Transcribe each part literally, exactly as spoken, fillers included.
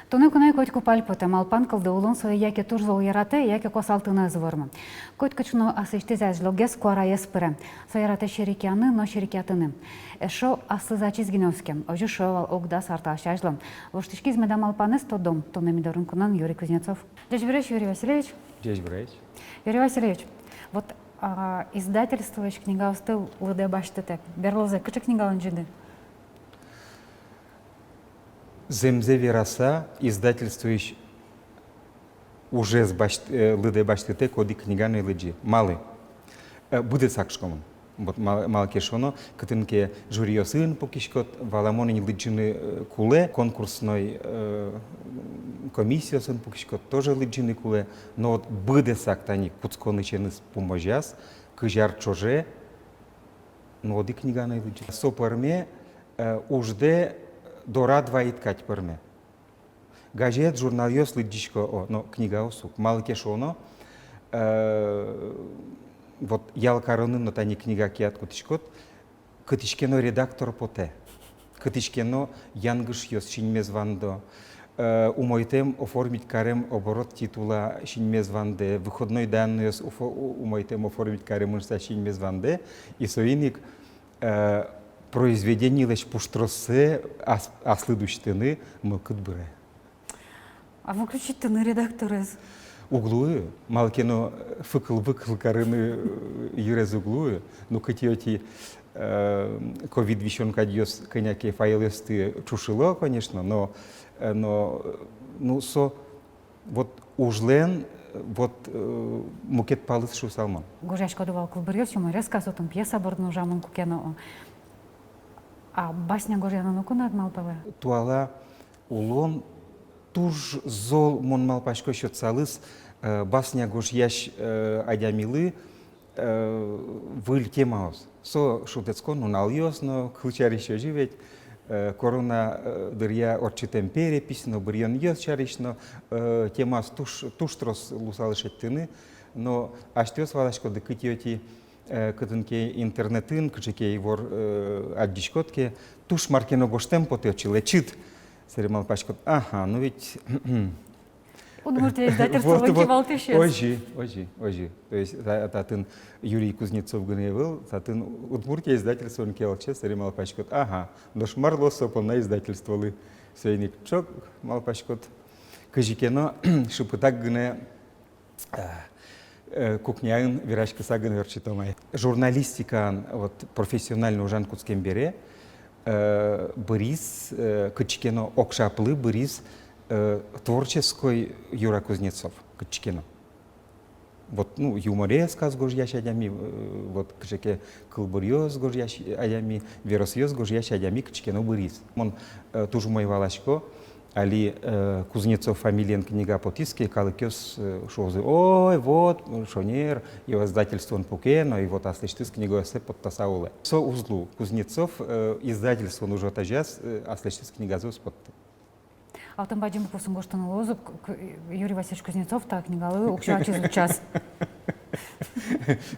Туннэ куное котьку пальпотэ, малпан кылдэ: улон сое яке туж зол яратэ, яке куасалтыны ӧз вормы. Котькыӵе но асьтэос азьлогес куараез пыре. Со яратэ серекъяны но серекъятыны. Эшшо аслыз ачиз гинэ оскем, озьы шуо вал ог дас ар талэсь азьло. Воштӥськиз меда малпанэз, тодом. Туннэ ми дорын куноын Юрий Кузнецов. Ӟечбуресь, Юрий Васильевич. Ӟечбуресь. Юрий Васильевич, вот, а, издательствоысь книгаосты лыдэ басьтытэк, берлозэ кыӵе книга лыдӟиды? Зэмзэ вераса, издательствоысь ужез басьт-, э, лыдэ басьтытэк одӥг книга но ӧй лыдӟы. Малы? Э, быдэсак, шуисько мон. Вот мал-, малы ке шуоно, кытын ке жюриосын пукиськод, валамон ини, лыдӟыны, э, кулэ, конкурсной, э, комиссиосын пукиськод, тоже лыдӟыны кулэ. Но вот быдэсак тани кутсконысеныз пумозяз, кызь ар ӵоже, но одӥг книга но ӧй лыдӟы. Со пӧрме, э, уждэ дорад вайыт кадь пӧрме. Газет, журналъёс лыдӟисько, о, но книгаос уг. Малы ке шуоно, э, вот ял каронын но тани книга кияд кутӥськод, кытысь ке но редактор потэ, кытысь ке но янгышъёс синмез вандо, э, умойтэм оформить карем оборот титула синмез вандэ, выходной данныйёс уфо-, у-, умойтэм оформить каремын шуса синмез вандэ, и соин ик, э, произведенилэсь пуштроссэ ас-, аслыд усьтыны мылкыд быре. А выключить карыны редакторез уг луы, малы ке но фыкыл-выкыл карыны, э, йырез уг луы. Ну, кытӥ-отӥ, э, ковид висён кадьёс кӧня ке файлъёсты ӵушыло, конечно, но, э, но, э, ну, со вот ужлэн, э, вот, э, мукет палыз шуысал мон. Гожъяськоды вал кылбуръёс, юморескаос, отын пьеса бордын ужамын куке но. А басня гожъяны ноку но ӧд малпалэ? Туала улон туж зол, мон малпасько, сётсалыз, э, басня гожъясь, э, адямилы, э, выль темаос. Со шутэтскон нуналъёс но, кылсярысь, озьы ведь, э, корона, э, дыръя ортчытэм перепись но, быръёнъёс сярысь но, э, темаос туж, туж трос луысал шедьтыны. Но асьтэос валаськоды, кытӥ-отӥ, э, кытын ке интернетын, кыӵе ке ивор, э, адӟиськод ке, туж мар ке но гожтэм потэ отчы, лэчыт. Сэре малпаськод: ага, ну ведь Удмуртия издательстволэн кивалтӥсез. Озьы, озьы, озьы. То есть та-, татын Юрий Кузнецов гинэ ӧвӧл, татын Удмуртия издательстволэн кивалтӥсез, сэре малпаськод: ага, нош мар луоз со понна издательстволы? Соин ик ӵок малпаськод. Кызьы ке но шыпытак гинэ, э, э, кухняын вераськыса гинэ ортчытом ай. Журналистикаын вот профессиональной ужан кутскем бере, э, быриз, э, кытчы ке но, ог шаплы быриз, э, творческой Юра Кузнецов кытчы ке но. Вот, ну, юморескаос гожъясь адями, э, вот, кыӵе ке кылбуръёс гожъясь адями, веросъёс гожъясь адями кытчы ке но быриз. Мон, э, туж умой валасько, али, э, Кузнецов фамилиен книга потӥз ке, калыкъёс, э, шуозы: ой, вот, шонер, и издательствоын пуке но, и вот аслэсьтыз книгаоссэ поттаса улэ. Со уз лу. Кузнецов, э, издательствоын ужатозяз, э, аслэсьтыз книгазэ уз поттэ. А отын бадӟым букваосын гожтыны луоз ук, к-, Юрий Васильевич Кузнецов та книгалы уксё ачиз утчаз.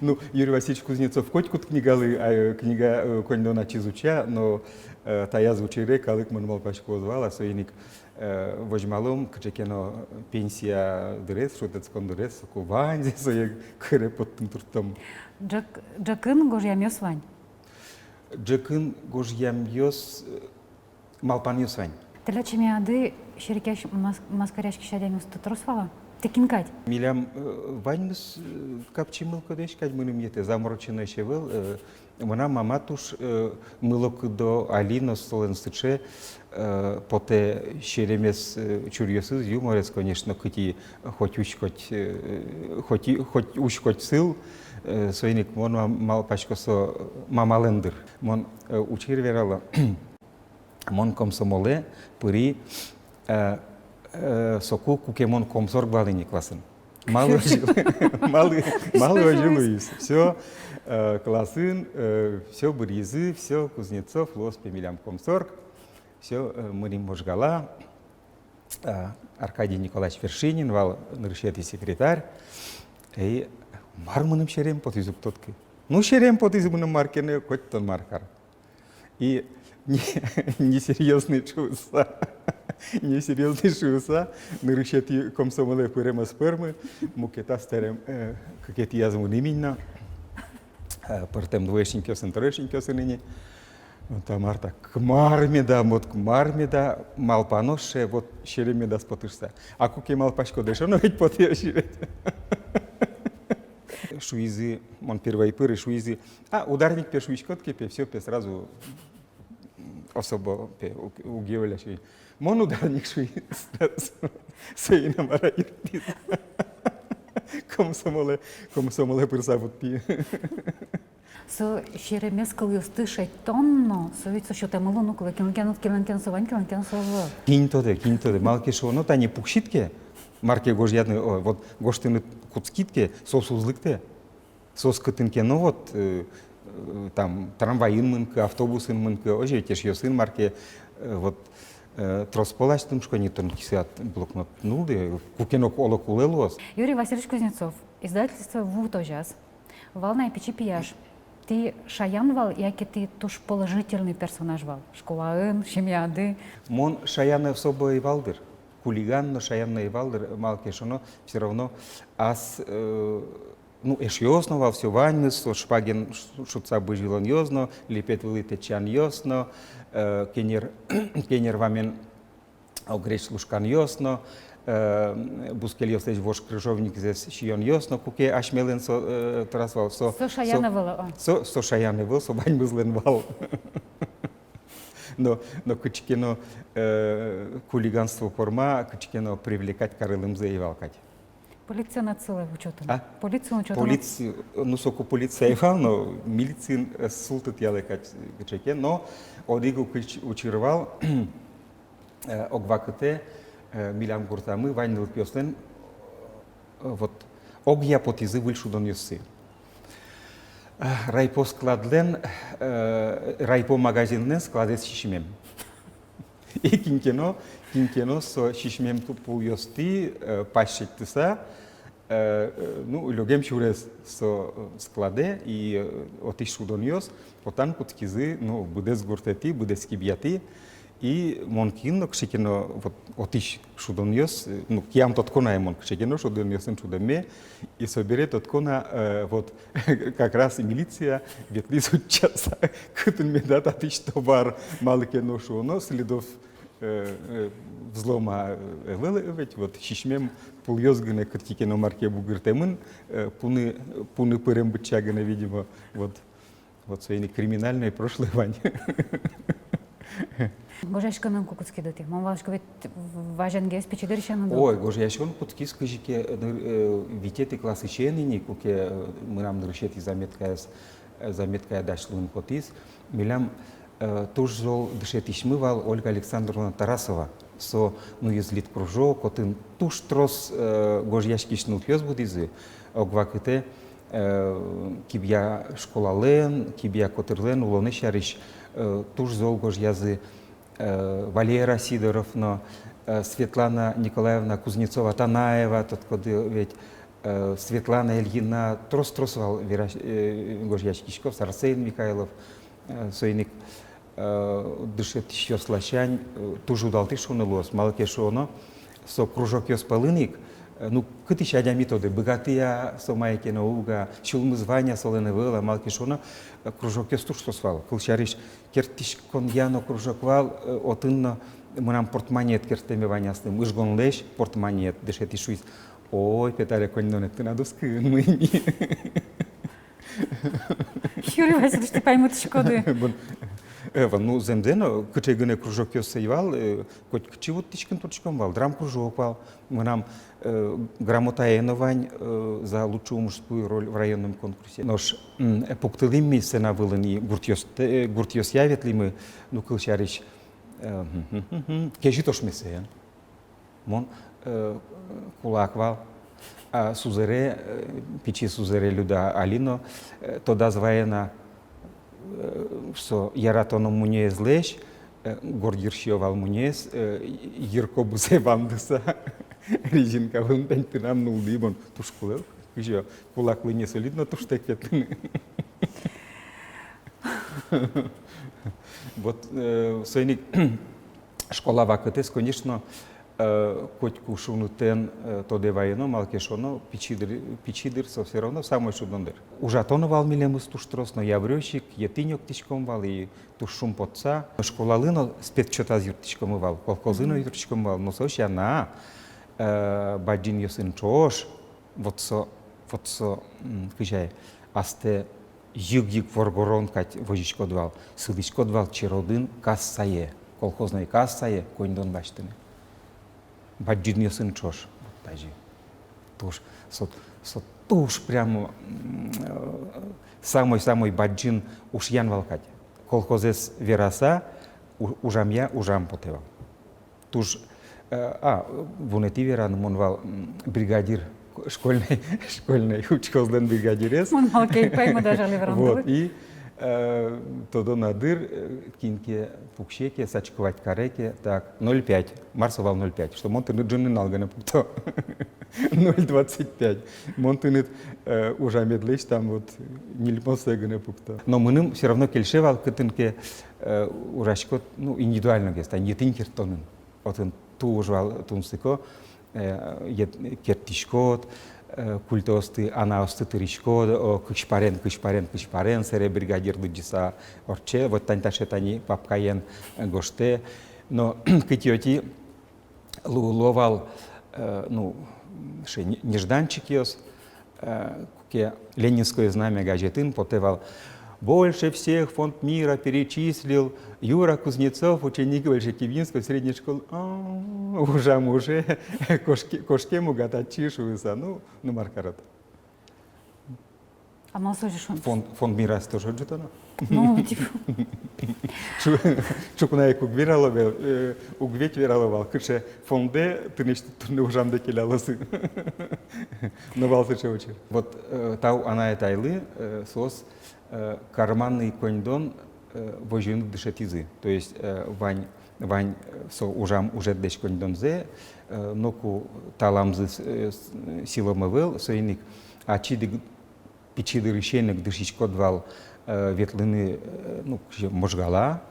Ну, Юрий Васильевич Кузнецов котькуд книгалы, а, э, книга, э, коньдон ачиз утча, но, э, таяз учыре калык, мон малпасько, уз вала, соин ик, э, возьмалом кыӵе ке но пенсия дырез, шутэтскон дырез, соку ваньзэ сое кыре поттыны турттом. Ӝӧк-, ӝӧкын гожъямъёс вань? Ӝӧкын гожъямъёс, э, малпанъёс вань. Тӥляд семьяды серекъясь, мас-, маскаръяськись адямиосты трос вал-а? Тӥ кин кадь? Милям, э, ваньмыз, э, капчи мылкыдысь кадь мыным йӧтэ, замороченноесь ӧвӧл, э, мынам мама туж, э, мылокыдо, али но солэн сыӵе, э, потэ серемес, э, чуръёсыз, юморез, конечно, кытӥ хоть усь, хоть, э, хоть и, хоть усь, хоть сыл, э, соин ик мон ма-, малпасько, со мамалэн дыр. Мон, э, учыр верало, мон комсомолэ пыри, э, э, соку, куке мон комсорг вал ини классын. Малы озьы, малы, малы озьы луиз? Всё, э, классын, э, всё быръизы, всё, Кузнецов луоз, пе, милям комсорг. Всё, э, мынӥм Можгала. А, Аркадий Николаевич Вершинин вал нырысетӥ секретарь. И мар мыным серем потӥз, уг тодӥськы. Ну, серем потӥз мыным мар ке но, коть тон мар кар. И не, несерьёзный шуыса, несерьёзный шуыса, нырысетӥ комсомолэ пырем ӧз пӧрмы, мукетаз тэрем, э, кыкетӥяз мынӥм ини но, э, пӧртэм двоечникъёсын, троечникъёсын ини. Та мар та, кмар меда, вот кмар меда, малпано сыӵе, вот серем медаз поты шуыса. А куке малпаськод, эшшо но ведь потэ, озьы ведь. Шуизы, мон первой пыри, шуизы: «А, ударник пе шуиськод ке пе, всё пе, сразу особо пе уг-, уг йӧлэ шуи». Мон ударник шуи, сразу. Соин но мар-а юрттӥз. Комсомолэ, комсомолэ пырыса вуттӥ. Со серемес кылъёсты шедьтон но, со ведь со сётэмын луыны кулэ, кинлэн ке но, кинлэн ке но со вань, кинлэн ке но со ӧвӧл. Кин тодэ, кин тодэ, малы ке шуоно, тани пуксид ке, мар ке гожъяны, о, вот гожтыны кутскид ке, соос уз лыктэ. Соос кытын ке но, вот, э, э, там, трамвайын мын ке, автобусын мын ке, озьы, эшъёсын мар ке, э, вот, э, трос пол азьтыны, шуисько ни, тон кисыад блокнот нуллы, куке но оло кулэ луоз. Юрий Васильевич Кузнецов, издательство «Вуытозяз». Вал на пичи пияш. Тӥ шаян вал, яке тӥ туж положительный персонаж вал школаын, семьяды? Мон шаян особо ӧй вал, дыр. Хулиган но, шаян но ӧй вал, дыр, малы ке шуоно, всё равно ас, э, ну, эшъёс но вал, всё, ваньмыз, со шпаген ш-, шудса бызьылонъёс но, липет вылэ тэтчанъёс но, э, кенер, кенер вамен огрезь лушканъёс но, э, бускельёслэсь вож крыжовникзэс сиёнъёс но, куке асьмелэн со, э, трос вал, со, со шаян ӧвӧл, а? Со, со шаян ӧвӧл, со ваньмызлэн вал. Но, но кыӵе ке но, э, хулиганство форма кыӵе ке но привлекать карылэмзы ӧй вал кадь. Полициын отсылэ учётын. А? Полициын учётын. Полици-, ну, соку полиция ӧй вал, но милициын, э, султытъялэ кадь кыӵе ке, но одӥг ук уч-, учыр вал, э, ог вакытэ, э, милям гуртамы вань нылпиослэн, э, вот, огъя потӥзы выль шудонъёссы. Э, райпо складлэн, э, райпо магазинлэн складэз сисьмем. И кин ке но, кин ке но со сисьмем ту-, пулъёстӥ, э, пась шедьтыса, э, э, ну, лёгем сюрес со, э, складэ, и, э, отысь шудонъёс потан кутскизы, ну, быдэс гуртэтӥ, быдэс Кибьятӥ. И мон кин но кыӵе ке но, вот, отысь шудонъёс, э, ну, киям тодко на ай мон кыӵе ке но шудонъёсын шудэме, и собере тодко на, э, вот, как раз милиция ветлӥз утчаса, кытын меда татысь товар, малы ке но шуоно, следов, э, э, взлома, э, ӧвӧл ведь, вот, сисьмем пулъёс гинэ кытчы ке но мар ке бугыртэмын, э, пуны, пуны пырем быдӟа гинэ, видимо, вот. Вот соин ик криминальной прошлой вань. Гожъяськыны ку кутскиды тӥ? Мон валасько, ведь вазенгес пичи дырысеныды. Ой, гожъяськон кутскиз кызьы ке, э, витетӥ классысен ини, куке, э, мынам нырысетӥ заметкаез, э, заметкае дась луыны потӥз. Милям, э, туж зол дышетӥсьмы вал Ольга Александровна Тарасова. Со нуиз литкружок, отын туж трос, э, гожъяськись нылпиос будӥзы. Ог вакытэ, э, Кибья школалэн, Кибья котырлэн улонэз сярысь, э, туж зол гожъязы, э, Валера Сидоров но, э, Светлана Николаевна Кузнецова-Танаева, тодӥськоды ведь, э, Светлана Ильина, трос-трос вал верась-, э, гожъяськиськоз, Арсен Михайлов, э, соин ик, э, дышетӥсьёс ласянь, э, туж удалтӥсь шуыны луоз, малы ке шуоно, со кружокъёс пӧлын ик, э, ну, кытысь адями тодэ, быгатэ-а со мае ке но, уг-а, сюлмыз вань-а солэн, ӧвӧл-а, малы ке шуоно, э, кружокъёс туж трос вал. Кылсярысь, керттӥськонъя но кружок вал, э, отын но мынам портмонеед керттэме вань аслым, ыжгонлэсь портмонеед, дышетӥсь шуиз: «Ой, Петаре, коньдонэд тынад оскымын». Юрий Васильевич, тӥ паймытӥськоды. Бон, э, вон, ну, зэмзэ но, кыӵе гинэ кружокъёс ӧй вал, э, котькытчы вуттӥськыны турттӥськом вал, драмкружок вал, мынам, э, грамотае но вань, э, за лучшую мужскую роль в районном конкурсе. Нош, м, э, пуктылӥм ми сцена вылын и гуртъёс-, э, гуртъёсъя ветлӥмы, ну, кылсярысь, э, кезьыт ошмесэн. Мон, э, кулак вал, а сузэре, э, пичи сузэре Люда али но, э, тодаз вае на, э, со яратоно мунёезлэсь, Э, горд йырсиё вал мунёез, э, йыркобусэ вандыса, резинка вылын пеньтынам нуллӥ. Мон туж кулэ, кызьы кулаклы не солидно туж тэк ветлыны. Вот, э, соин ик школа вакытэз, конечно, э, котьку шунытэн, э, тодэ ваёно, малы ке шуоно, пичи дыр, пичи дыр со всё равно самой шудон дыр. Ужатоно вал милемыз туж трос, ноябрёзь ик, етӥ нёктӥськом вал и туж шумпотса. Школалы но спецчётаз юрттӥськомы вал, колхозлы но юрттӥськомы вал, но со сяна, э, бадӟымъёсын ӵош, вот со, вот со, м, кызьы ай, астэ йыг-йыг воргорон кадь возиськод вал, сылӥськод вал черодын кассае, колхозной кассае коньдон басьтыны. Бадӟымъёсын ӵош. Вот тазьы. Туж, со, со туж прямо, м, э, самой-самой бадӟым ушъян вал кадь. Колхозэз вераса, у-, ужамъя ужам потэ вал. Туж, э, а, вунэтӥ вераны, мон вал, м, бригадир, школьной, школьной учкозлэн бригадирез. Мон малы ке ӧй паймы даже али вераны. Вот, и, э, тодо на дыр, э, кин ке пуксе ке, сачкывать каре ке, так, ноль пять, мар со вал ноль пять, что мон тыныд ӝыны нал гинэ пукто. Ноль двадцать пять. Мон тыныд, э, ужамедлэсь там вот ньыльпонсэ гинэ пукто. Но мыным всё равно кельше вал, кытын ке, э, ужаськод, ну, индивидуальногес, тани етӥн керттонын. Отын туж вал тунсыко, э, ет-, керттӥськод, э, культоосты, анаосты тыриськод, о, кызьпарен, кызьпарен, кызьпарен, сэре бригадир лыдӟыса ортче, вот тани таӵе тани папкаен, э, гожтэ. Но кытӥ-отӥ лу-, луо вал, э, ну, ше-, не-, нежданчикъёс, э, куке «Ленинское знамя» газетын потэ вал: «Больше всех фонд мира перечислил Юра Кузнецов, ученик Большекибинской средней школы». А, ужам уже, кошке-, кошкем уга татчы шуыса. Ну, ну, мар карод. А малы со озьы шуоно? Фонд, фонд мираз тоже ӝутоно. Ну, типа. Ӵу-, ӵукна ик уг верало вал, э, уг ведь верало вал, кыӵе фондэ тынэсьтыд туннэ ужамдэ келялозы. Но вал сыӵе учыр. Вот, э, тау анай-атайлы, э, соос, э, карманный коньдон, э, возьыны дышетӥзы. То есть, э, вань, вань, э, со ужам, ужедлэсь коньдонзэ, э, ноку таламзы с-, э, с-, силом ӧвӧл, соин ик ачид ик пичи дырысен ик дышиськод вал, э, ветлыны, э, ну, кызьы, Можгала,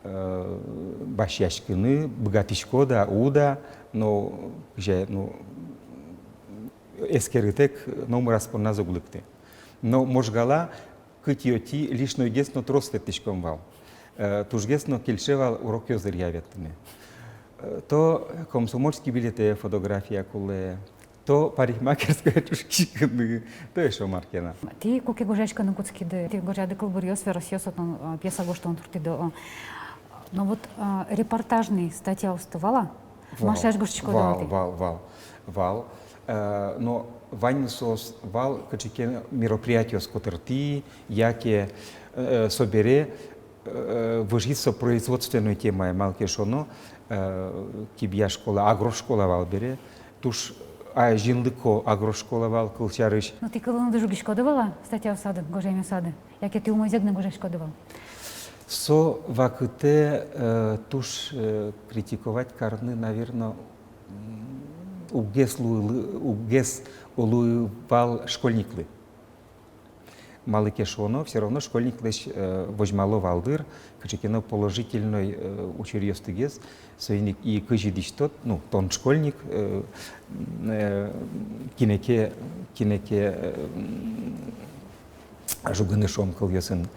э, басьяськыны, быгатӥськод-а, уд-а, но, кызьы, ну, эскерытэк номыр ас понназ уг лыкты. Но Можгала кытӥ-отӥ лишнойгес но трос ветлӥськом вал. Э, тужгес но кельше вал урокъёс дыръя ветлыны. Э, то комсомольский билетэ фотография кулэ, то парикмахерское ӵушкиськыны, то эшшо мар ке но. Тӥ куке гожъяськыны кутскиды, тӥ гожъяды кылбуръёс, веросъёс, отын, а, пьеса гожтыны турттӥды, а. Но вот, а, репортажный статьяосты вал-а? Вал, Машаысь гожтӥськоды вал, вал-а тӥ? Вал, вал, вал. Э, но ваньмыз соос вал кыӵе ке мероприятиос котыртӥ, яке, э, собере, э, выжиз со производственной темае, малы ке шуоно, э, Кибья школа, агрошкола вал бере, туж азинлыко агрошкола вал, кылсярысь. Но тӥ кылыны жугиськоды вал-а статьяосады, гожъямъёсады? Яке тӥ умойзэ гинэ гожъяськоды вал? Со вакытэ, э, туж, э, критиковать карыны, наверно, м, уггес луылы, уггес луы вал школьниклы. Малы ке шуоно, всё равно школьниклэсь, э, возьмало вал дыр кыӵе ке но положительной, э, учыръёстыгес, соин ик и кызьы дӥсьтод, ну, тон школьник, э, м, э, кинэ ке, кинэ ке, э, м, жугыны, шуом, кылъёсын.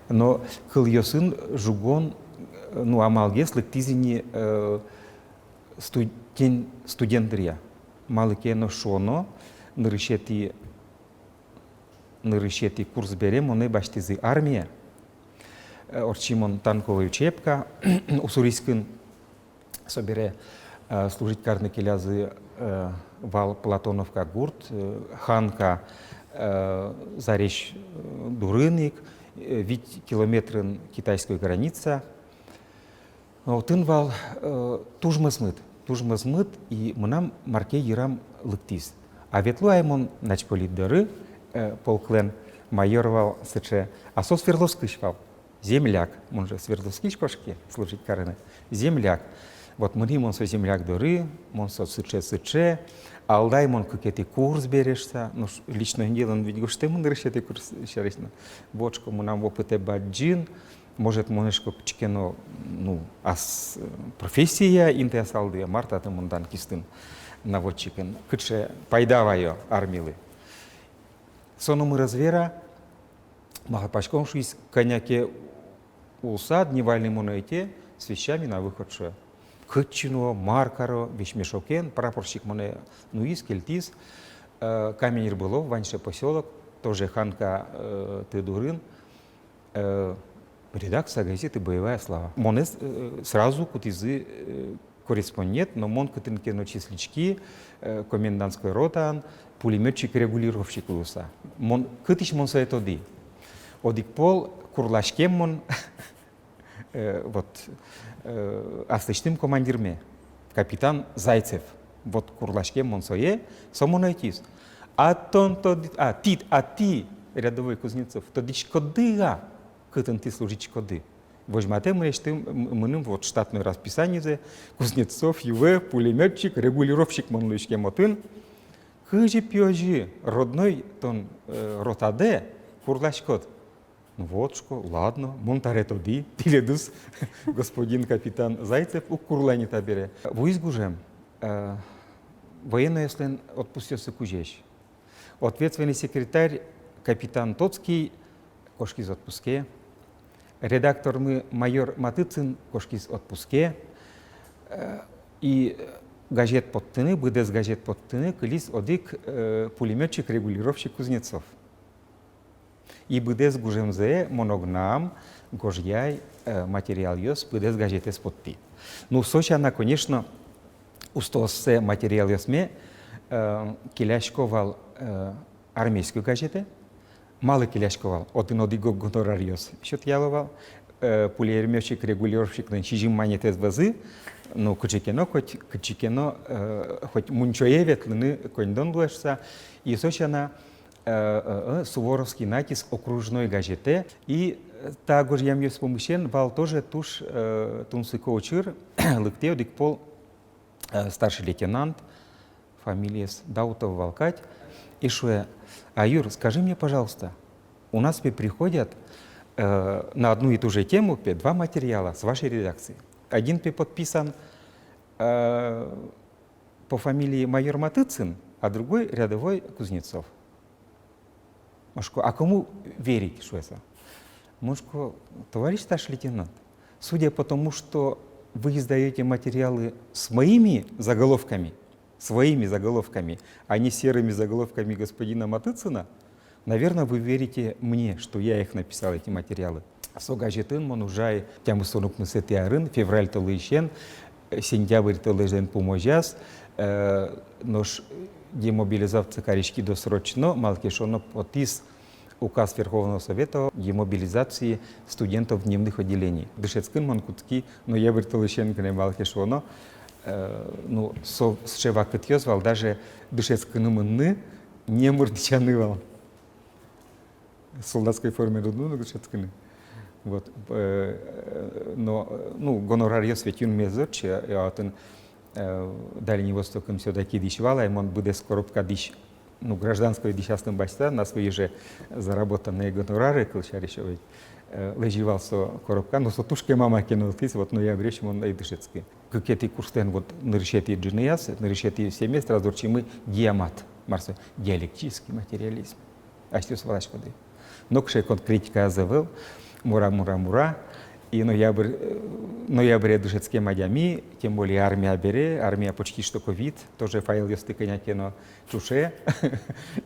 Но кылъёсын жугон, э, ну, амалгес лыктӥз ини, э, студен-, студент дыръя. Малы ке но шуоно, нырысетӥ нырысетӥ курс бере монэ басьтӥзы армие. Э, ортчи мон танковой учебка Уссурийскын. Собере, э, служить карыны келязы, э, вал Платоновка гурт, э, Ханка, э, зарезь, э, дурын ик, э, вить километрын китайской граница. Отын вал, э, туж мӧзмыт, туж мӧзмыт, и мынам мар ке йырам лыктӥз. А ветло ай мон начполит доры, э, полклэн майор вал сыӵе, а со Свердловскысь вал. Земляк, мон же Свердловскысь кошки служить карыны. Земляк. Вот мынӥ мон со земляк доры, мон со сыӵе, сыӵе. Алдай мон кыкетӥ курс бере шуса, ну, ш-, личное дело но ведь гожтэмын нырысетӥ курс сярысь но. Вот, шуисько, мынам опытэ бадӟым, может, мон, шуисько, кыӵе ке но, ну, ас, э, профессия интыясалды, мар татын мон танкистын, наводчикын, кыӵе пайда ваё армилы. Со номыр ӧз вера, малпаськом, шуиз, кӧня ке улыса, дневальный монэ ӧте, с вещами на выход, шуэ. Кытчы нуо, мар каро, вещмешокен, прапорщик монэ нуиз, кельтӥз, э, Камень Рыболов, Ваньше посёлок, тоже Ханка, э, ты дурын, э, редакция газеты «Боевая слава». Монэ, э, сразу кутӥзы, э, корреспондент, но мон кытын ке но числиськи, э, комендантской ротаын пулемётчик-регулировщик луыса. Мон, кытысь мон сое тодӥ? Одӥг пол курласькем мон, э, вот, э, аслэсьтым командирме, капитан Зайцев. Вот курласькем мон сое, со монэ ӧтиз. А тон тодӥ-, а, тӥ, а тӥ, рядовой Кузнецов, тодӥськоды-а, кытын тӥ служитьскоды? Возьматэ мынэсьтым, м-, мыным вот штатной расписанизэ, Кузнецов, ю в, пулемётчик, регулировщик мон луиськем отын. Кызьы пе озьы, родной тон, э, ротадэ курласькод? Ну вот, шуисько, ладно, мон табере тодӥ, тӥледыз, господин капитан Зайцев, уг курлы ни табере. Вуиз гужем, э, военнойёслэн отпускъёссы кузесь. Ответственный секретарь капитан Тоцкий кошкиз отпуске. Редактормы майор Матыцын кошкиз отпуске. Э, и газет поттыны, быдэс газет поттыны кылиз одӥг, э, пулемётчик-регулировщик Кузнецов. И быдэс гужемзэ мон огнам гожъяй, э, материалъёс, быдэс газетэз поттӥ. Ну, со сяна, конечно, устооссэ материалъёсме, э, келясько вал, э, армейской газетэ. Малы келясько вал? Отын одӥг-ог гонораръёс сётъяло вал. Э, пулемётчик-регулировщиклэн сизьым манетэз вӧзы, ну, кыӵе ке но, хоть, кыӵе ке но, э, хоть мунчое ветлыны коньдон луэ шуса. И со сяна, э, э, э, «Суворовский натиск» окружной газетэ. И, э, та гожъямъёс пумысен вал тоже туж, э, тунсыко учыр, лыктэ одӥг пол, э, старший лейтенант, фамилиез Даутов вал кадь, и шуэ: «А, Юр, скажи мне, пожалуйста, у нас пе приходят, э, на одну и ту же тему пе два материала с вашей редакции. Один пе подписан, э, по фамилии майор Матыцын, а другой рядовой Кузнецов». Мон шуисько: «А кому верить?» — шуэ со. Мон шуисько: «Товарищ старший лейтенант, судя по тому, что вы издаёте материалы с моими заголовками, своими заголовками, а не серыми заголовками господина Матыцына, наверное, вы верите мне, что я их написал, эти материалы». Со газетын мон ужай тямыстон укмысэтӥ арын, февраль толэзьысен, э, сентябрь толэзьлэн пумозяз, э, нош демобилизоваться кариськи досрочно, малы ке шуоно, потӥз указ Верховного Совета о демобилизации студентов дневных отделений. Дышетскыны мон кутски ноябрь толэзьысен гинэ, малы ке шуоно, э, ну, со сыӵе вакытъёс вал, даже дышетскыны мыныны номыр дӥсяны вал. Солдатской форме люд луыны, дышетскыны. Вот, э, но, ну, гонораръёс ведь юнме ӧз ортчы, а отын, э, Дальний Востокын всё-таки дӥсь вал ай, мон быдэс коробка дӥсь, ну, гражданской дӥсясным басьтыса, на свои же заработанные гонорары, кылсярысь, ведь, э, лэзи вал со коробка, но со туж кема маке но ӧтӥз, вот, ноябрьысь мон ӧй дышетскы. Кыкетӥ курслэн вот нырысетӥ ӝыныяз, нырысетӥ семестраз ортчимы диамат, мар со, диалектический материализм. Асьтэос валаськоды. Нокыӵе конкретика ӧвӧл, мура, мура, мура. И ноябрь, э, ноябре дышетскем адями, тем более армия бере, армия почти что ковид, тоже файлъёсты кӧня ке но ӵуше.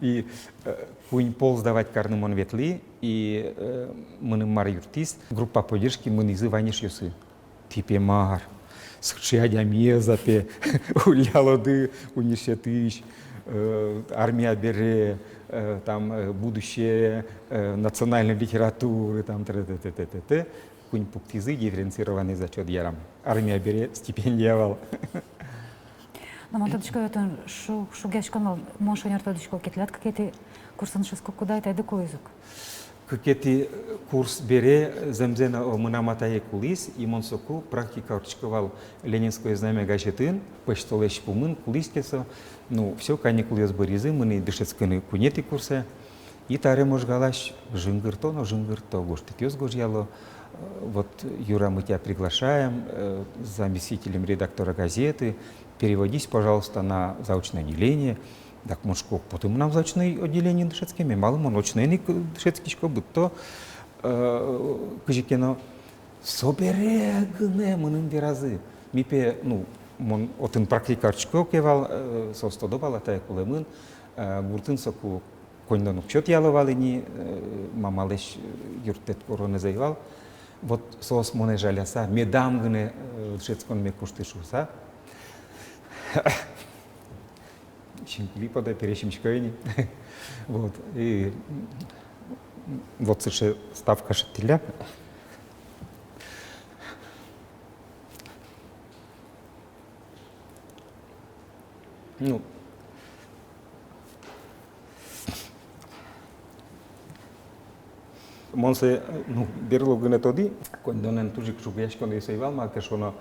И, э, куинь пол сдавать карыны мон ветлӥ, и, э, мыным мар юрттӥз, группа поддержки мынӥзы вань эшъёсы. Тӥ пе мар, сыӵе адямиез-а пе уллялоды университетысь, э, армия бере, э, там, э, будущее, э, национальной литературы, там, т р т т т т т. Куинь пуктӥзы, дифференцированный зачёт, ярам. Армия бере стипендия вал. Но мон тодӥсько, отын шу-, шугъяськон вал, мон шонер тодӥсько ке, тӥляд кыкетӥ курсын шуисько, кудайтӥды кулӥз ук. Кыкетӥ курс бере зэмзэ но, о, мынам атае кулӥз, и мон соку практика ортчисько вал «Ленинское знамя» газетын, пӧсьтолэзь пумын кулӥське со. Ну, всё, каникулъёс быризы, мынӥ дышетскыны куинетӥ курсэ. И табере Можгалась жингырто но жингырто, гожтэтъёс гожъяло. Э, вот, Юра, мы тебя приглашаем, э, заместителем редактора газеты, переводись, пожалуйста, на заочное отделение. Так мон шуисько, уг поты мынам заочное отделение дышетскеме, малы мон очноен ик дышетскисько, быдто, э, кызьы ке но. Собере гинэ мыным веразы. Ми пе, ну, мон отын практика ортчисько ке вал, э, соос тодо вал, атае кулэмын, э, гуртын соку коньдон уг сётъяло вал ини, э, мамалэсь, э, юрттэт куронэз ӧй вал. Вот соос монэ жаляса, медам гинэ, э, дышетсконме кушты шуыса. Синкыли потэ, пересьмисько ини. Вот. И вот сыӵе ставка шедьтӥллям. Ну, мон сое, ну, берло гинэ тодӥ, коньдонэн туж ик шугъяськонъёс ӧй вал, малы ке шуоно,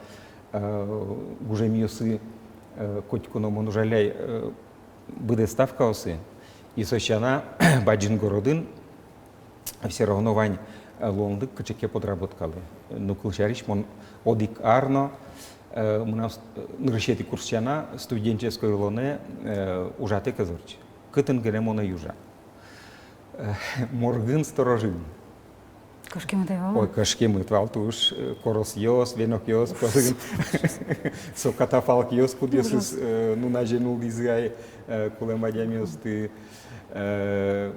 э, гужемъёсы, э, котьку но мон ужалляй, э, быдэс ставкаосы, и со сяна бадӟым городын всё равно вань, э, луонлык кыӵе ке подработкалы. Ну, кылсярысь, мон одӥг ар но, э, мынам с-, э, нырысетӥ курс сяна студенческой улонэ, э, ужатэк ӧз ортчы. Кытын гинэ мон ӧй ужа. Э, моргын сторожын. Кышкемыт ӧй вал? Ой, кышкемыт вал туж, э, коросъёс, венокъёс, пӧзын. Со катафалкъёс, кудъёсыз, э, нуназе нуллӥзы ай, э, кулэм адямиосты. Э,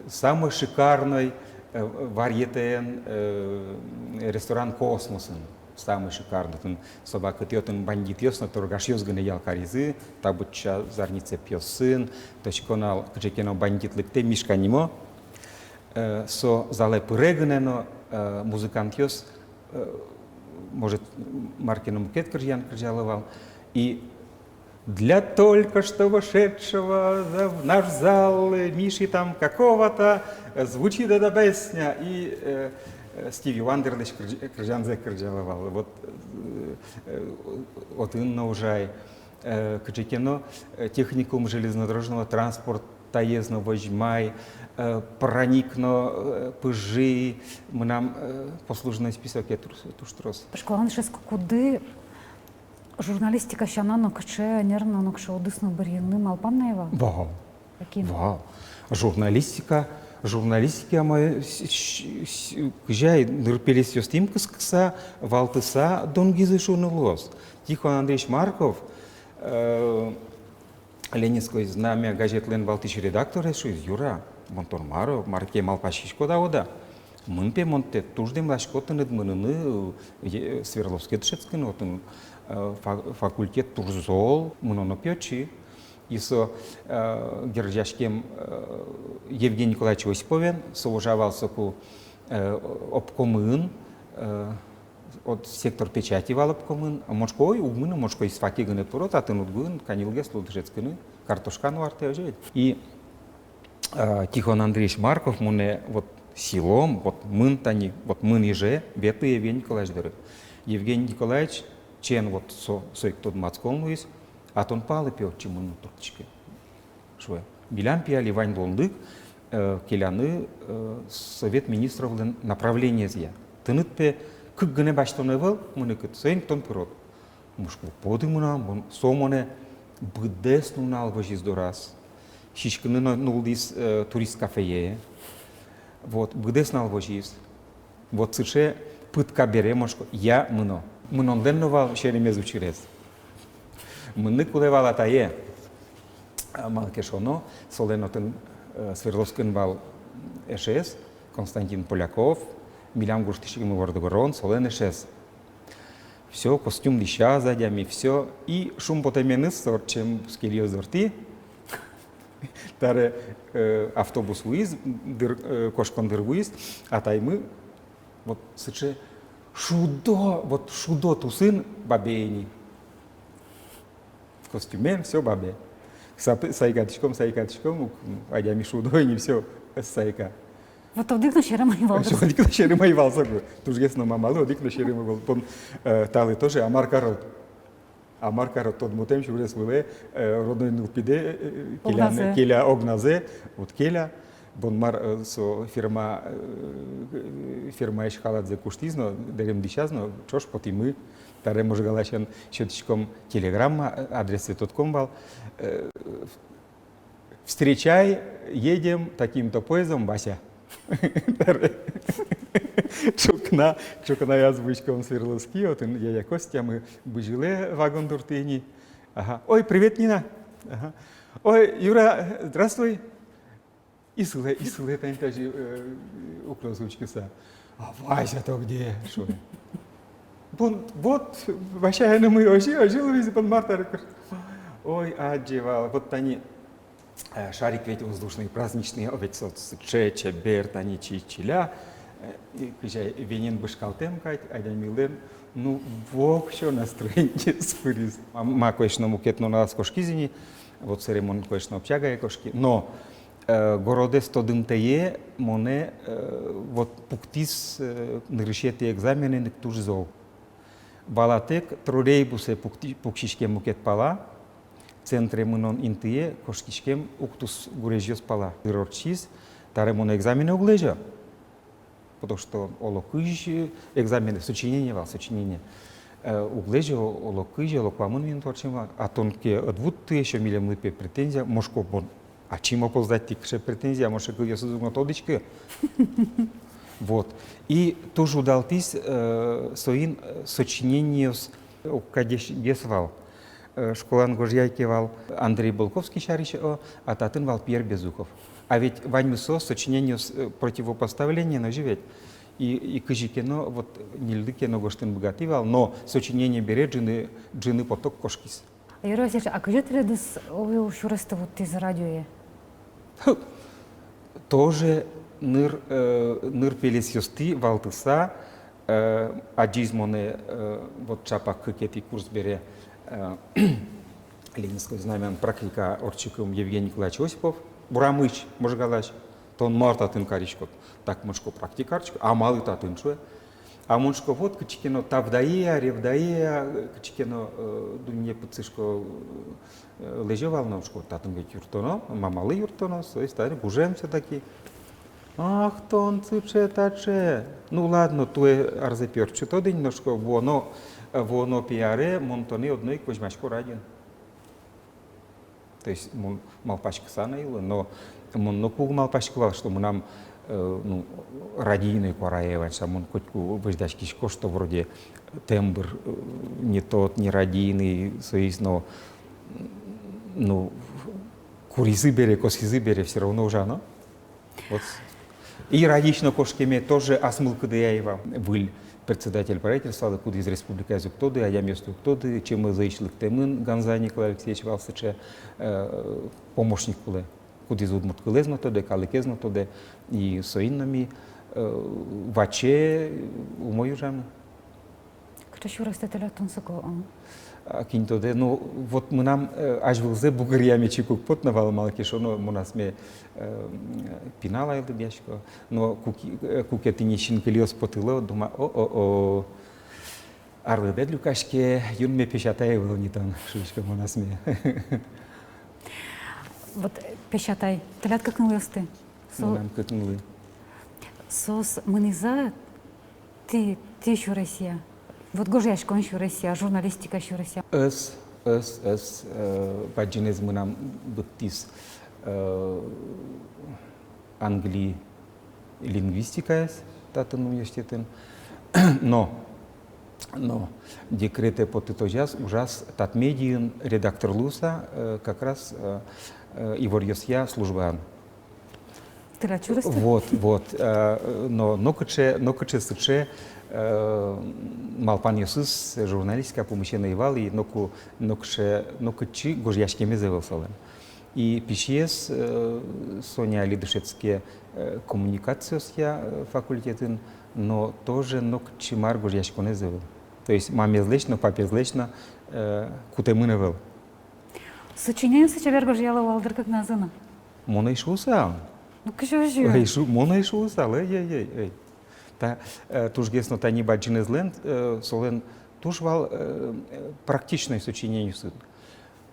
самой шикарной, э, варьетэен, э, ресторан «Космосын». Самой шикарной. Отын со вакытэ отын бандитъёс но торгашъёс гинэ ял каризы, та быдӟа зарни цепьёсын, тодӥсько на, кыӵе ке но бандит лыктэ, Мишка нимо. Э, со залэ пыре гинэ но, э, музыкантъёс, э, может, мар ке но мукет кырӟан кырӟало вал. И «Для только что вошедшего за-, в наш зал Миши там какого-то, э, звучит эта песня». И, э, э, Стиви Вандерлэсь кырӟ-, кырӟанзэ кырӟало вал. Вот, э, э, отын но ужай. Э, кыӵе ке но, э, техникум железнодорожного транспортаез но возьмай, э, праник но, э, пыжи, мынам, э, послужной списоке туж, туж трос. Школаын дышетскыкуды журналистика сяна нокыӵе ӧнер но, нокыӵе удыс но бырйыны малпан на ӧй вал? Вал. Каким? Вал. Журналистика, журналистика ма, с-, с-, с-, кызьы ай, нырпелесъёстым кыскыса, валтыса донгизы шуыны луоз. Тихон Андреевич Марков, э, «Ленинское знамя» газетлэн валтӥсь редакторез, шуиз: «Юра, мон тон мар-о, мар ке малпаськиськод-а, уд-а? Мын пе, мон тӥледыз туж дэмласько тыныд мыныны, э, Свердловске дышетскыны, отын, э, фа-, факультет туж зол, мыноно пе отчы». И со, э, герӟаськем, э, Евгений Николаевич Осиповен, со ужа вал соку, э, обкомын, э, вот сектор печати вал обкомын. А мон шуисько, ой, уг мыны, мон шуисько, ИСФАКе гинэ пыро, татын уд гын, каньылгес луо дышетскыны, картошка но артэ, озьы ведь. И, э, Тихон Андреевич Марков монэ вот сӥлом, вот мын тани, вот мын иже, ветлы Евгений Николаевич доры. Евгений Николаевич, чен вот со, со ик тодматскон луиз, а тон палэ пе отчы мыныны турттӥське, шуэ. Милям пе али вань луонлык, э, келяны, э, Совет Министровлэн направлениезъя. Тыныд пе кык гинэ басьтон ӧвӧл мыныкыд, соин тон пырод. Мон шуисько, поты мынам, мон, со монэ быдэс нунал возиз дораз. Сиськыны но нуллӥз, э, турист кафее. Вот, быдэс нунал возиз. Вот сыӵе пытка бере мон шуисько, я, мыно. Мынонлэн но вал серемез, учырез. Мыныны кулэ вал атае. А, малы ке шуоно, солэн отын, э, Свердловскын вал эшез, Константин Поляков, милям гуртысь ик вордӥськем, солэн эшез. Всё, костюм дӥсяз адями, всё. И шумпотэменыз со ортчем бускельёс дортӥ. Таре, э, автобус вуиз, дыр, э, кошкон дыр вуиз, атаймы вот сыӵе шудо, вот шудо тусын бабе ини. Костюмен, всё, бабе. Сап-, сайкатӥськом, сайкатӥськом, ук, ну, адями шудо ини, всё, ӧз сайка. Вот одӥг но серем ӧй вал. Одӥг но серем ӧй вал соку. Тужгес но мамалы одӥг но серем ӧй вал. Тон, э, талы тоже, а мар карод? А мар карод? Тодмотэм сюрес вылэ, э, родной нылпидэ, э, келя, огназэ. Келя огназэ, вот келя. Бон мар, э, со ферма, э, фермаысь халадзэ куштӥз но, дэрем дӥсяз но, ӵош потӥмы. Табере Можгаласен сётӥськом телеграмма, э, адрессэ тодӥськом вал. Э, «Встречай, едем таким-то поездом, Вася». Ӵукна, ӵукнаяз вуиськом Свердловский, отын дядя Костямы бызьылэ вагон дуртӥ ини. Ага. Ой, привет, Нина. Ага. Ой, Юра, здравствуй. И сылэ, и сылэ тани тазьы, э, укноез учкыса. А Вася-то где? Шуэ. Бон, вот, Вася, эн ымы озьы, озьы луиз, бон мар табере кыр. Ой, адӟе вал, вот тани, э, шарик ведь воздушный, праздничный, а ведь со сыӵе чебер, тани чи-, чиля, э, и кызьы венен бышкалтэм кадь, адямилэн, ну, воксё настроениез пыриз. Ма, ма, конечно, мукет нуналаз кошкиз ини, вот собере мон, конечно, общагае кошки, но э, городэз тодымтэ монэ, э, вот пуктӥз, э, нырысетӥ экзаменын ик туж зол. Валатэк, троллейбусэ пукти-, пуксиськем мукет пала, центре мынон интые кошкиськем ук тус гурезьёс пала. Дыр ортчиз, табере мон экзаменэ уг лэзё. Потому что оло кызь, э, экзамен, сочинение вал, сочинение. Э, уг лэзё, оло кызь, оло куамын минут ортчем вал. А тон ке ӧд вутты, ещё милемлы, пе, претензия, мон шуисько, бон, ачим опоздать тӥ, кыӵе претензия, мон шуисько, кылъёсыз уг но тодӥськы. Вот. И туж удалтӥз, э, соин, э, сочинениос, э, огкадесь гес вал. Э, школаын гожъяй ке вал Андрей Болковский сярысь, о, а татын вал Пьер Безухов. А ведь ваньмыз со сочинениос, э, противопоставление но же ведь. И, и кызьы ке но, вот, ньыльды ке но гожтыны быгатӥ вал, но сочинение бере ӝыны, ӝыны поток кошкиз. Юрий Васильевич, а кызьы тӥледыз, о, сюрестэ вуттӥз радиое? Тоже ныр, э, ныр пелесъёстӥ валтыса, э, адӟиз монэ, э, вот ӵапак кыкетӥ курс бере, э, Ленинское знамяын практика ортчыкум Евгений Николаевич Осипов, урамысь, Можгалась, тон мар татын кариськод? Так, мон шуисько, практика ортчыко. А малы татын, шуэ. А мон шуисько, вот кыӵе ке но Тавдаия, Ревдаия, кыӵе ке но, э, дунне пыдсышко, э, лэзё вал но, шуисько, татын ведь юрттоно, мамалы юрттоно, то есть татын гужем всё-таки. Ах, тон сыӵе-таӵе. Ну ладно, туэ арзэ, пе, ортчытод ини, но, шуисько, вуоно, э, вуоно, пе, аре мон тонэ одно ик возьмасько радиын. То есть мон малпаськыса но ӧй улы, но мон ноку уг малпаськы вал, что мынам, э, ну, радийной куарае вань шуса. Мон котьку возьдаськисько, что вроде тембр, э, не тот, не радийный, соиз но, ну, куризы бере, косизы бере, всё равно ужано. Вот. И радиысь но кошкеме тоже ас мылкыдэ ӧй вал. Выль председатель правительстволы, кудӥз республикаез уг тоды, адямиосты уг тоды, ЧМЗ-ысь лыктэмын, Ганза Николай Алексеевич вал сыӵе, э, помощник кулэ, кудӥз удмурт кылэз но тодэ, калыкез но тодэ, и соин но ми, э, ваче умой ужамы. Кыӵе сюрестэ тӥляд тунсыко, а? А, кин тодэ, ну, вот мынам, э, азьвылзэ бугыръяме чик уг поты на вал, малы ке шуоно, мон асме, э, пинал ай лыдъясько. Но куке, э, куке тӥни синкылиос потыло, думаю, о-о-о, арлыдэд люкаське, юнме песятай ӧвӧл ни тон, шуисько мон асме. Вот, э, песятай, тӥляд кык нылъёсты. Со-, мынам кык нылы. Соос мынӥзы-а тӥ, тӥ сюресъя? Вот гожъяськон сюресъя, журналистика сюресъя. Ӧз, ӧз, ӧз, э, бадӟымез мынам быдтӥз, э, англи лингвистикаез татын университетын. Но, но декретэ потытозяз ужаз Татмедиын редактор луыса, э, как раз, э, э, иворъёсъя службаын. Тӥляд сюрестэ? Вот, вот. Э, но, нокыӵе, нокыӵе сыӵе, э, малпанъёсыз журналистика пумысен ӧй вал, и ноку, нокыӵе, нокытчы гожъяськемез ӧвӧл солэн. И письыез, э, со ини али дышетске, э, коммуникациосъя, э, факультетын, но тоже нокытчы мар гожъяськонэз ӧвӧл. То есть мамезлэсь но, папезлэсь но, э, кутэмын ӧвӧл. Сочинениосты чебер гожъяло вал дыр кыкназы но. Мон ӧй шуысал. Ну, кызьы озьы? Эй, шу-, мон эй шуысал, эй, эй, эй, эй. Та, э, тужгес но тани бадӟынэзлэн, э, солэн туж вал, э, э, практичной сочинениосы.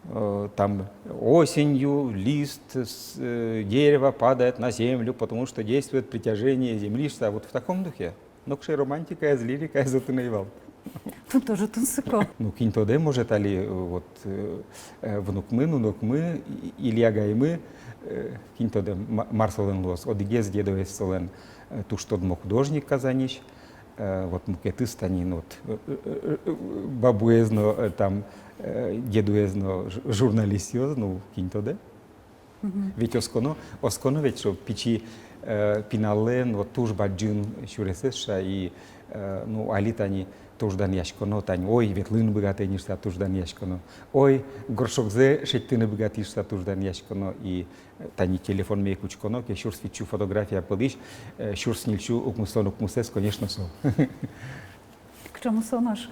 Э, там: «Осенью лист с, э, дерева падает на землю, потому что действует притяжение земли», что вот в таком духе. Нокыӵе романтикаез, лирикаез отын ӧй вал. Тон тоже тунсыко. Ну, кин тодэ, может, али, э, вот, э, э, внукмы, нунокмы, и-, или агаймы, э, кин тодэ, ма-, мар солэн луоз. Одӥгез дедоез солэн, э, туж тодмо художник Казаньысь, э, вот мукетыз тани, ну, вот, э, э, э, э, бабуез но, э, там, э, дедуез но ж-, журналистъёс, ну, кин тодэ. Мгм. Ведь осконо, осконо ведь, что пичи, э, пиналлэн вот туж бадӟым сюресэз ша, и, э, ну, али тани туж данъяськоно, тани, ой, ветлыны быгатэ ни шуса туж данъяськоно, ой, горшокзэ шедьтыны быгатӥ шуса туж данъяськоно, и, э, тани телефонме ик учконо ке, сюрс витьсю фотография пӧлысь, э, сюрс ньыльсю укмыстон укмысэз, конечно, со. Кыӵе мусо нош?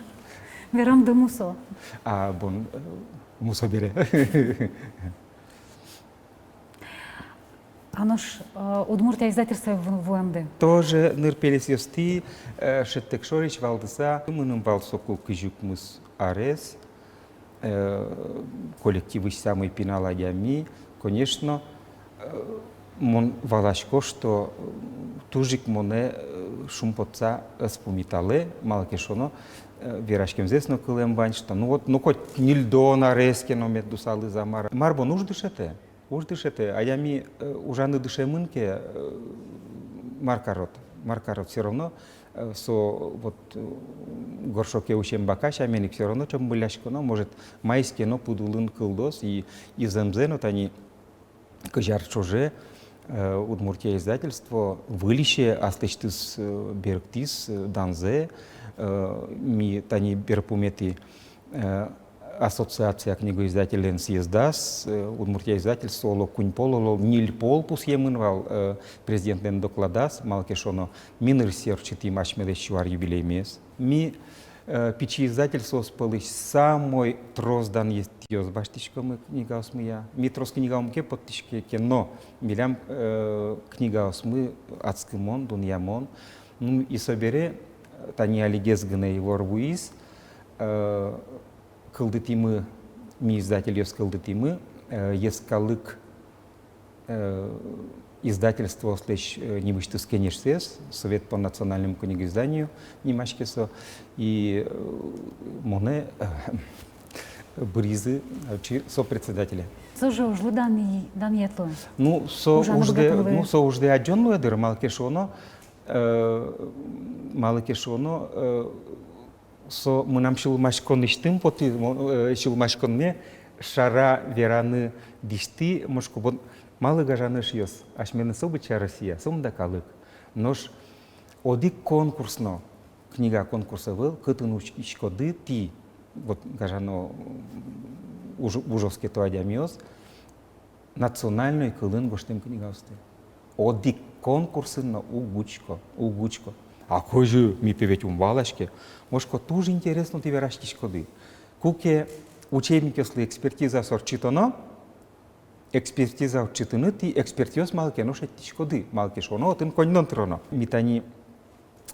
Верамды, мусо. А, бон, э, мусо бере. А нош, э, «Удмуртия» издательствое ву-, вуэмды? Тоже нырпелесъёстӥ, э, шӧдтэк шорысь валдыса, мыным вал соку кызь укмыс арес, э, коллективысь самой пинал адями, конечно, э, мон валасько, что, э, туж ик монэ, э, шумпотыса ӧз пумиталэ, малы ке шуоно, э, вераськемзэс но кылэм вань, что, ну вот, ну, коть ньыльдон арес ке но мед луысалыз-а, мар-а. Мар бон, уж дышетэ. Уж дышетэ, адями, э, ужаны дышемын ке, э, мар карод, мар карод, всё равно, э, со вот, э, горшоке усем бакась амен ик всё равно ӵембылляськоно, может, маиз ке но пыд улын кылдоз, и, и зэмзэ но тани кызь ар ӵоже, э, «Удмуртия» издательство выльысь аслэсьтыз, э, берыктӥз, э, данзэ, э, ми тани берпуметӥ, э, ассоциация книгоиздательлэн съездаз, э, «Удмуртия» издательство, оло, куинь пол, оло, ньыль пол пусъемын вал, э, президентлэн докладаз, малы ке шуоно, ми нырысьсэ ортчытӥм асьмелэсь сю ар юбилеймес. Ми, э, пичи издательствоос пӧлысь самой трос данъетъёс басьтӥськомы книгаосмыя. Ми трос книга ум ке поттӥське ке но, милям, э, книгаосмы адскымон, дунъямон. Ну, и собере, э, тани алигес гинэ ивор вуиз, э, кылдытӥмы, ми, издательёс, кылдытӥмы, э, йӧскалык, э, издательствоослэсь, э, нимысьтыз кенешсэс, «Совет по национальному книгоизданию» нимаське со, и, э, монэ, э, быръизы, э, чи-, со председателе. Со же ужлы дан-, данъет луэ? Ну, со ужаны уждэ, быгатыны луэ? Ну, со уждэ адӟон луэ дыр, малы ке шуоно, э, малы ке шуоно, э, со мынам сюлмаськонысьтым потӥз, мо-, э, сюлмаськонме шара вераны дӥсьтӥ, мон шуисько, бон, малы гажано, эшъёс, асьмелэн со быдӟа Россия, сомында калык. Нош одӥг конкурс но, книга конкурс ӧвӧл, кытын учкиськоды тӥ, вот, гажано, м, уж-, ужъёс ке то адямиос, национальной кылын гожтэм книгаосты. Одӥг конкурсын но уг учко, уг учко. А кызьы, ми, пе, ведь ум валаське. Мон шуисько, туж интересно тӥ вераськиськоды. Куке учебникъёслы экспертизаос ортчытоно, экспертиза ортчытыны тӥ экспертъёс малы ке но шедьтӥськоды, малы ке шуоно, отын коньдон тыроно. Ми тани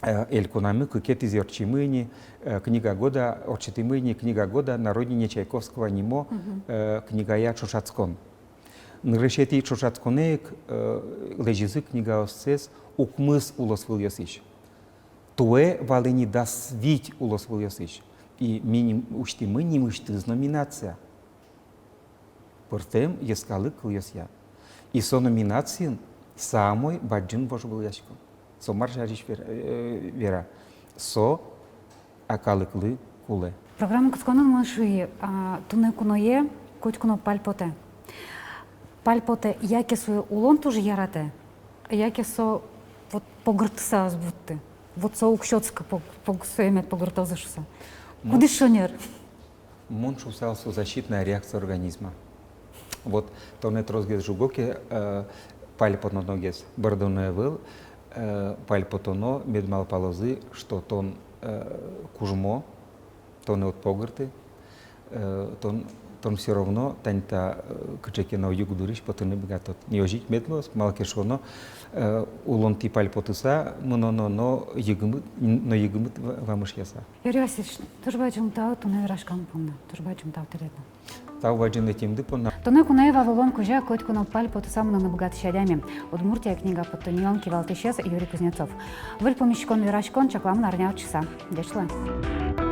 э, элькунамы кыкетӥзэ ортчимы ини, э, книга года, ортчытӥмы ини «Книга года на родине Чайковского» нимо, мгм, э, книгая ӵошатскон. Нырысетӥ ӵошатсконэ ик, э, лэзизы книгаоссэс укмыс улосвылъёсысь. Туэ вал ини дас вить улосвылъёсысь. И ми ним-, усьтӥмы нимысьтыз номинация. Пӧртэм йӧскалык кылъёсъя. И со номинациын самой бадӟым вожвылъяськон. Со мар сярысь вер-, э, вера? Со а калыклы кулэ. Программа кутсконын мон шуи, а, туннэ куное котьку но пальпотэ. Пальпотэ, яке сое улон туж яратэ, яке со вот погыртыса ӧз вутты. Вот со уг сётскы пог-, пог-, сое мед погыртозы шуса. Мон Кудӥз шонер? Мон шуысал, со защитная реакция организма. Вот тонэ тросгес жуго ке, э, пальпотоногес, бӧрдоно ӧвӧл, э, пальпотоно, мед малпалозы, что тон, э, кужмо, тонэ уд погырты, э, тон Тон всё равно тань та, э, кыӵе ке но югдурысь потыны быгатод. Озьы ик мед луоз, малы ке шуоно, э, улонтӥ пальпотыса мыноно, но йыгмыт, но йыгмыт ва-, вамышъяса. Юрий Васильевич, туж бадӟым тау туннэ вераськон понна. Туж бадӟым тау тӥледлы. Тау бадӟым ӧтемды понна. Туннэ куное вал улон кузя котьку но пальпотыса мыныны быгатӥсь адями. «Удмуртия» книга поттонниын кивалтӥсез Юрий Кузнецов. Выль пумиськон вераськон чакламын арня ортчыса. Ӟеч луэ.